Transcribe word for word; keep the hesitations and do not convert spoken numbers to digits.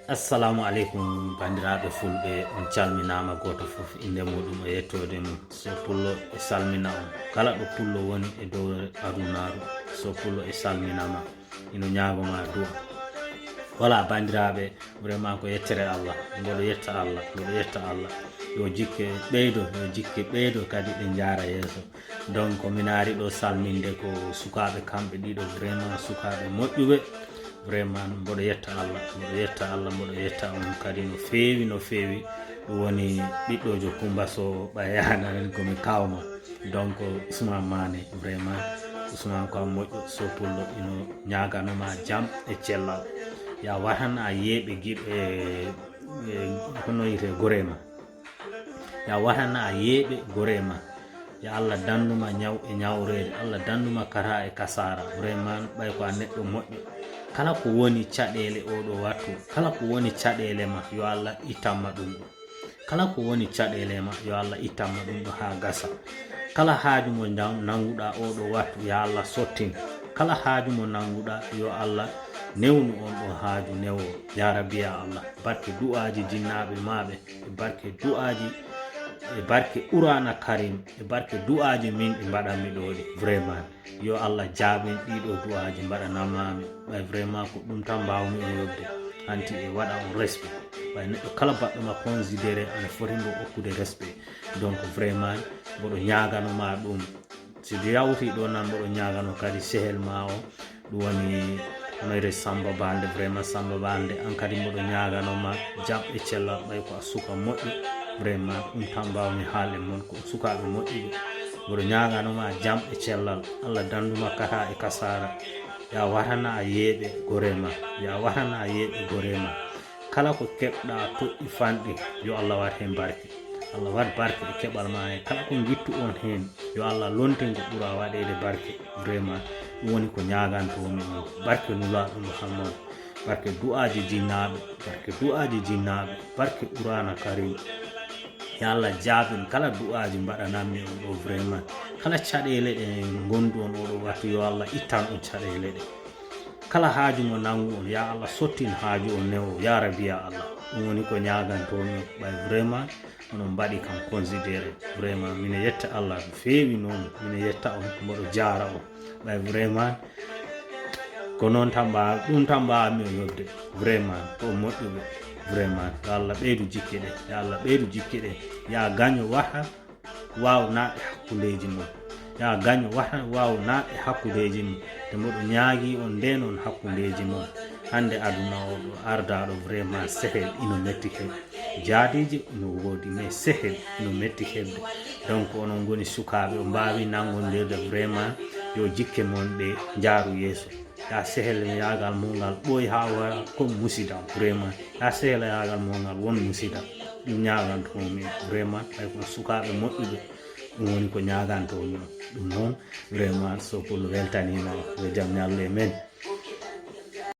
Assalamu aleykum, banndiraaɓe fulɓe, on calminaama, gooto fof innde muɗum e yettoode mum. So pullo e salmina on, kala ɗo pullo woni e dow adunaaru, so pullo e salminama, ino ñaagoma du'a. Voilà, banndiraaɓe, vraiment ko yettere Allah, mboɗo yetta Allah, mboɗo yetta Allah. Yo jikke ɓeydo, yo jikke ɓeydo kadi ɗe njaara yeeso. Donc, mi naari ɗo salminde ko sukaaɓe kamɓe ɗiɗo, vraiment sukaaɓe moƴƴuɓe. Vraiment, mboɗo yetta Allah, mboɗo yetta Allah, mboɗo yetta on kadi no feewi, no feewi. Ɗum woni ɓiɗɗojo Kumba Sow, ɓay yahanaren ko mi kawma. Donc, Ousmane Mané, vraiment, Ousmane ko a moƴƴo, so pullo, ino ñaaganoma jam e cellal. Ya watan a yeeɓe giɗo e, e, hono yite gore ma. Ya watan a yeeɓe gore ma. Ya Allah danduma ñaw e ñawreede. Allah danduma kara e kasaara. Vraiment, ɓay ko a neɗɗo moƴƴo. Kala ko woni caɗeele oɗo wattu, kala ko woni caɗeele ma, yo Allah ittanma ɗum. Kala ko woni caɗeele ma, yo Allah ittanma ɗum ɗo haa gasa. Kala haaju mo ndan-, nanguɗa oɗo wattu, ya Allah sottin. Kala haaju mo nanguɗa, yo Allah newnu on ɗo haaju newo. Ya Rabbi, ya Allah, barke du'aaji jinnaaɓe maaɓe, e barke du'aaji, e barke Qur'aana Karim, e barke du'aaji min ɗi mbaɗanmi ɗo ɗi. Vraiment, yo Allah jaabin ɗiɗo du'aaji mbaɗanamaami. Ɓay vraiment ko ɗum tan mbaawmi on yobde. Hanti e waɗa on respect. Ɓay neɗɗo kala baɗɗo ma considéré ana foti mbo okkude respect. Donc vraiment, mboɗo ñaaganoma ɗum. Si ɗi yawti ɗo nan, mboɗo ñaagano kadi sehel ma o, ɗum woni honoyre Samba Balde. Vraiment, Samba Balde, an kadi mboɗo ñaaganoma jam e cellal, ɓay ko a suka moƴƴo. Vraiment, ɗum tan mbawmi haalde mon, ko sukaaɓe moƴƴuɓe. Mboɗo ñaaganoma jam e cellal, Allah danduma kata e kasaara. Ya watana a yeeɓe gore ma, ya watana a yeeɓe gore ma. Kala ko keɓɗa toɗɗi fanɗi, yo Allah wat heen barke. Allah wat barke e keɓal ma he. Kala ko ngittu on heen, yo Allah lontin ko ɓura waɗeede barke. Vraiment, ɗum woni ko ñaagantomi on. Barke Nulaaɗo Muhammad, barke du'aaji jinnaaɓe, barke du'aaji jinnaaɓe, barke Qur'aana Karim. Ya Allah jaabin kala du'aaji mbaɗanammi on ɗo vraiment. Kala caɗeele ɗe ngondu on oɗo wattu, yo Allah ittan on caɗeele ɗe. Kala haaju mo nangu on, ya Allah sottin haaju on newo, ya Rabbi, ya Allah. Ɗum woni ko ñaagantomi on. Ɓay vraiment onon mbaɗi kam considéré. Vraiment, mine yetta Allah no feewi noon, mine yetta on, mboɗo jaara on. Ɓay vraiment, ko noon tan mbaa-, ɗum tan mbaawmi on yobde. Vraiment, ko on moƴƴuɓe. Vraiment, yo Allah ɓeydu jikke ɗe, yo Allah ɓeydu jikke ɗe. Ya gaño wata waaw naatde hakkundeeji mon. Ya gaño wata waaw naatde hakkundeeji mon. Te mboɗo ñaagi on nde noon hakkundeeji mon. Hannde aduna o ɗo ardaaɗo vraiment sehel ino metti heɓ. Jaadiiji ino woodi, mais sehel ino metti heɓde. Donc, onon ngoni sukaaɓe, o mbaawi nanngondirde vraiment, yo jikke mon ɗe njaaru yeeso. Ya sehel yaagal mo ngal ɓooy haa wara comme musidam, vraiment. Ya sehel yaagal mo ngal won musidam. Ɗum ñaagantomi, vraiment, ɓay ko sukaaɓe moƴƴuɓe. Ɗum woni ko ñaagantomi on. Ɗum noon, vraiment, so pullo weltaniima, yo jam ñallu e men.